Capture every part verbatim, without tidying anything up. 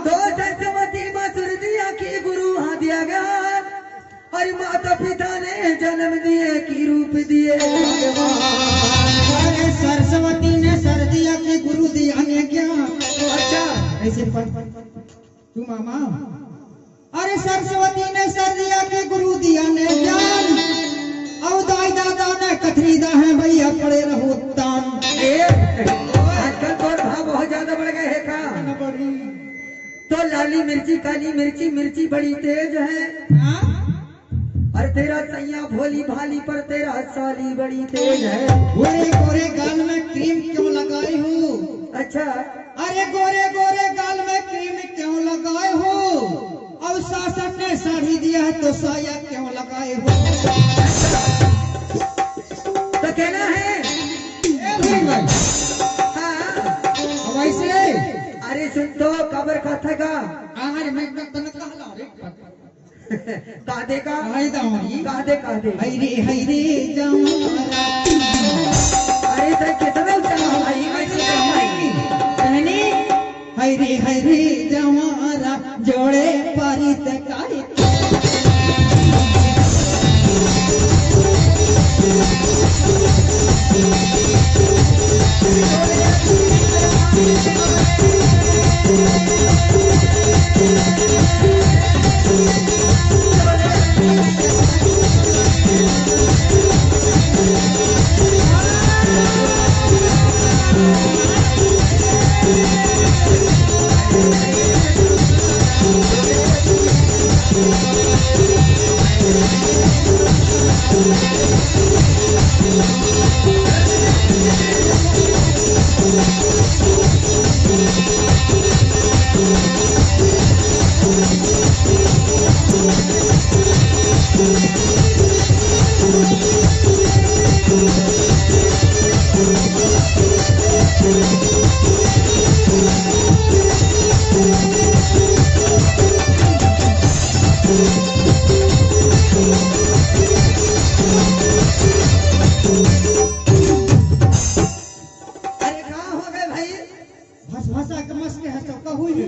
तो सरस्वती माँ सुरतिया के गुरु हाँ दिया गया। अरे माता पिता ने जन्म दिए की रूप दिए भगवान। अरे सरस्वती ने सर दिया के गुरु दिया ने ज्ञान। अच्छा। ऐसे पढ़, पढ़, पढ़, पढ़। तू मामा। अरे सरस्वती ने सर दिया के गुरु दिया ने ज्ञान। अउ दाई दादा ने कथरी दा है भैया पड़े रहो तान। ए, आजकल तोर भाव बहुत ज्यादा बढ़ गए है का? तो लाली मिर्ची, काली मिर्ची, मिर्ची बड़ी तेज है। हाँ? अरे तेरा सैया भोली भाली पर तेरा साली बड़ी तेज है। गोरे गोरे गाल में क्रीम क्यों लगाई हो? अच्छा। अरे गोरे गोरे गाल में क्रीम क्यों लगाए हो? अउ सासन ने साड़ी दिया है तो साया क्यों लगाए हो? तो कहना है। ए भाई, भाई। हाँ। अब ऐसे। अरे सुन तो, काबर कहत है का? अरे मैं तो तने कहला रे। कह दे का? कह दे, कह दे। हाय रे, हाय रे, जवारा। अरे तो कितना ऊंचा हो भाई, मैं तो भाई। कहनी, हाय रे, हाय रे, जवारा, जोड़े पारी ते काई। अरे का हो गए भाई? भस भसा के मस के हंसो कहू ही।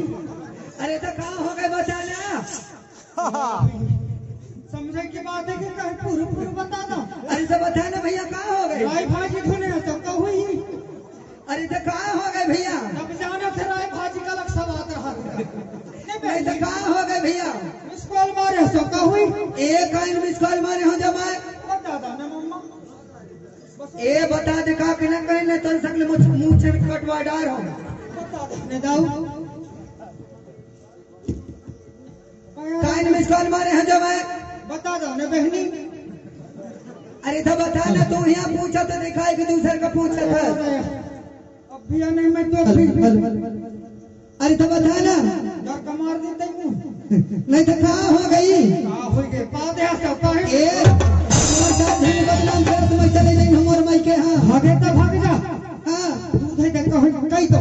अरे तो का हो गए बता ना। समझे की बात है कि कहीं पूरा पूरा बता दो। अरे तो बता ना भैया का हो गए? राय भाजी धुने हंसो कहू ही। अरे तो का हो गए भैया? अब जाना थे राय भाजी का अलग स्वाद रहा। नहीं तो का हो गए भैया? मिस कॉल मारे हंसो कहू ही। एक आइन मिस कॉल मारे हो जब आए। बता दो ना मम्मा। ए, बता दे का के ना करे, नहीं तो सकले मुझ मुंह से कटवा डार हो। ने दाऊ। काहे ने मिस कॉल मारे हैं जब मैं? बता दो ना बहनी। अरे तो बता ना, तू यहाँ पूछा तो दिखा एक दूसरे का पूछा था। अब भी नहीं, मैं तो फिर भी। अरे तो बता ना। डर का मार देते हूँ। नहीं तो का हो गई? का हो गए? पा दे हंसो का है? ए, मोर साथ ही बदनाम कर, तुम चले जाइन हमर माई के, हाँ। भागे तो भाग जा। हाँ। तू थे के कहीं कही दो।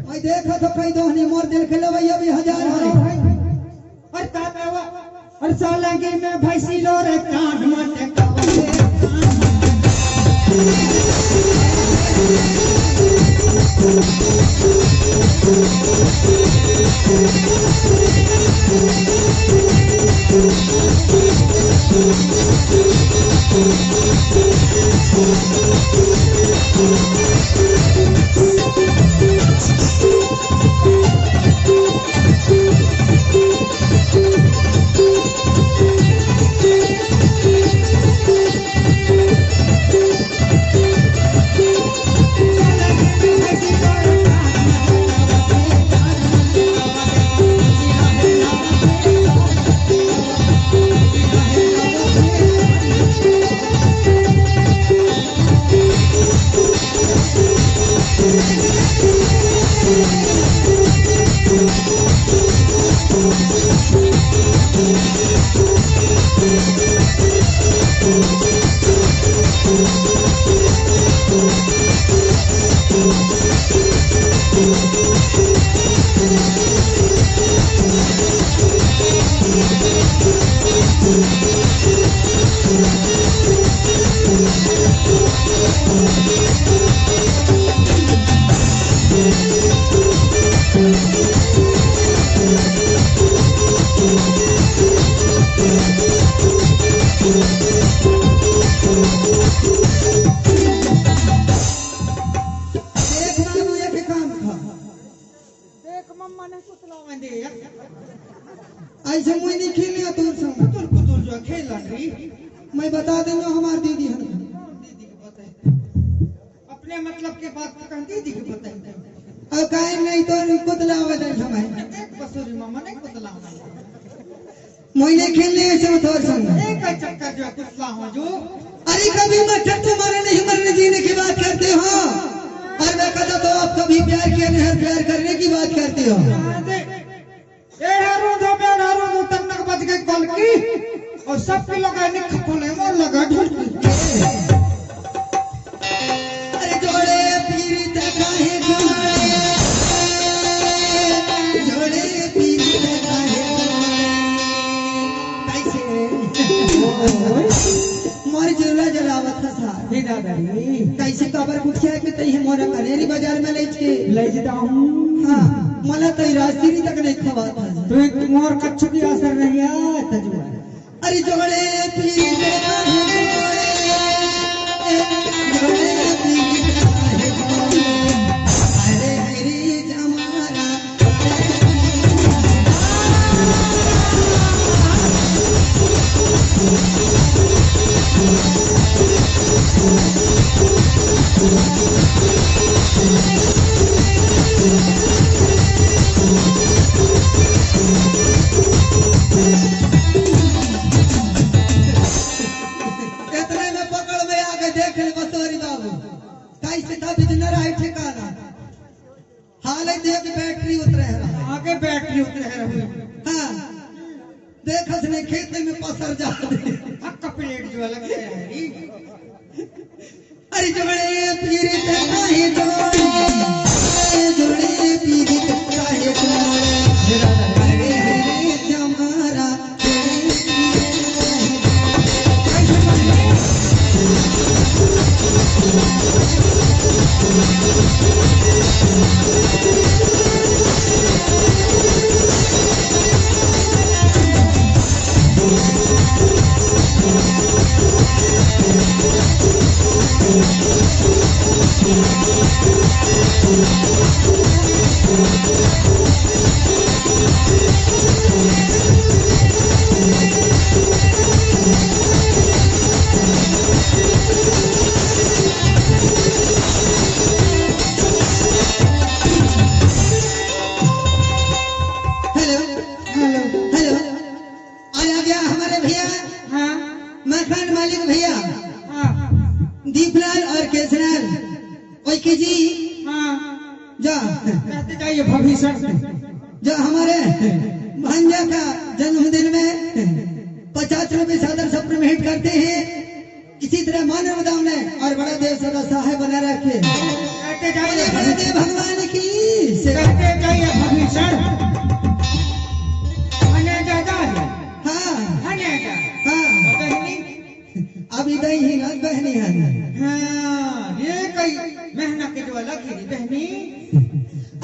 मैं देखा तो कही दो, नहीं मोर दिल के लवैया भी हजार है। और का कहवा? और सालंगी में भैंसी लो रे कान में टेकावा रे कान में। अइसे मुई नहीं खेले तोर संग। पुतुल पुतुल जो खेल रही। मैं बता देंगे हमार दीदी हन। दीदी के बताए। अपने मतलब के बात तो कह दीदी के बताए। अब काहे नहीं तो कुतला हो जाए हमारे। एक बसुरी मामा ने कुतला हो जाए। मुई नहीं खेलने ऐसे में तोर संग। एक चक्कर जो कुतला हो जो। अरे कभी मच्छर तुम्हारे नहीं मरने जीने की बात करते हो। और मैं कहता तो आप कभी प्यार किया नहीं प्यार करने की बात करते हो। ए ढारू दो बे ढारू दो तन्नक बज गई कल की। और सब की लगा निख खोले मोर लगा ढूंढ। अरे जोड़े पीरित काहे जोड़े, जोड़े पीरित काहे जोड़े। कैसे? मोर जुला जलावत हस। हे दादा रे। कैसे कबर गुठिया के तई हे मोर कनेरी बाजार में ले के। ले जता हूँ। हाँ, मला तई राजश्री तक नहीं खवात हस। तो एक मोर कच्छु की असर नहीं है, तजुआ। अरे जोड़े पीरित काहे जोड़े, जोड़े पीरित काहे जोड़े। अरे हरी जमारा। इतने में पकड़ में आ गए, देख ले बसोरी बाबू, कैसे था बिजनर आए ठिकाना। हाल ही देख बैटरी उतरे है। आगे बैटरी उतरे है। हाँ, देखस नहीं खेत में पसर जा दे। हक का प्लेट जो अलग है री। अरे जोड़े पीरित काहे जोड़े, जोड़े पीरित काहे जोड़े। अरे हरे जमारा। Hello, hello, hello. और आ गया हमारे भैया। हाँ। मकान मालिक भैया। हाँ। दीपलाल और केसलाल। ओके जी। हाँ। जा। कहते जाइए भविष्य। जो हमारे भांजा का जन्मदिन में पचास रुपए सादर सप्र भेंट करते हैं। इसी तरह मानव दाम ने और बड़ा देव सदा सहाय बना रखे। कहते जाइए बड़े देव भगवान की से। कहते जाइए भविष्य। हने दादा। हाँ। हने दादा। हाँ। बहनी। अभी दही ही ना बहनी है। हाँ, ये कई मेहनत के जो अलग ही बहनी।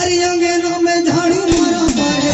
अरे अंगेलों में झाड़ू मारा मारे।